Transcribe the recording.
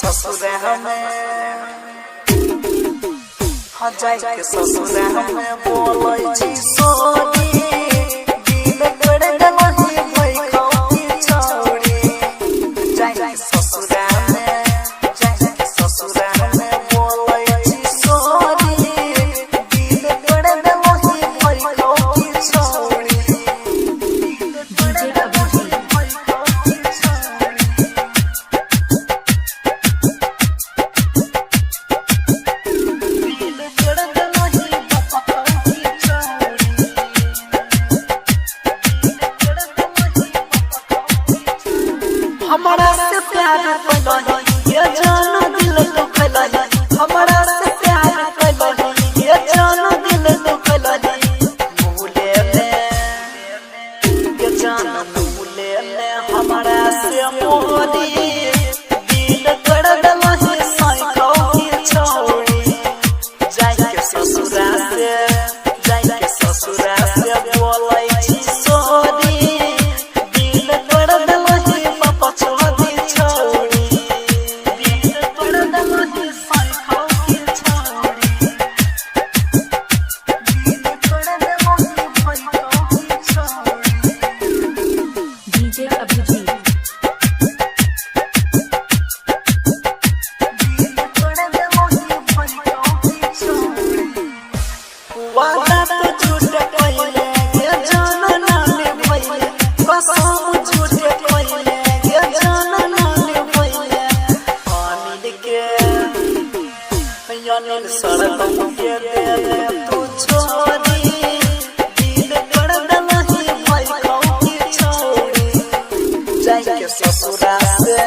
ससुरा में, हाँ जाके ससुरा में बोलै छी सोनी, दिल तोड़ देलही भई छौड़ी। जाके ससुरा में, जाके ससुरा में बोलै छी सोनी, दिल तोड़ देलही भई छौड़ी। DJ Abhijit. हमारा से प्यार कैलही ये जान दिल तो कैलही, हमारा से प्यार कैलही ये जान दिल तो कैलही। मुले ले ये जान मुले ले हमारा से मोरी, दिल कर दलही साइको की छोड़ी। जाके ससुरा से, जाके ससुरा से बोलै छी सोरी, दिल तोड़ देलही पापा छोड़ी छोड़ी। दिल तोड़ देलही साइको की छोड़ी, दिल तोड़ देलही भाइको की छोड़ी। DJ Abhijit. दिल तोड़ देलही भाइको की छोड़ी। वादा तो झूठ कइले ये जान नाने भइले, कसम झूठ कइले ये जान नाने भइले। अनिल के अनिल सड़क के देले तू छोड़ी, दिल तोड़ देलही भाई की छोड़ी। जाके ससुरा से,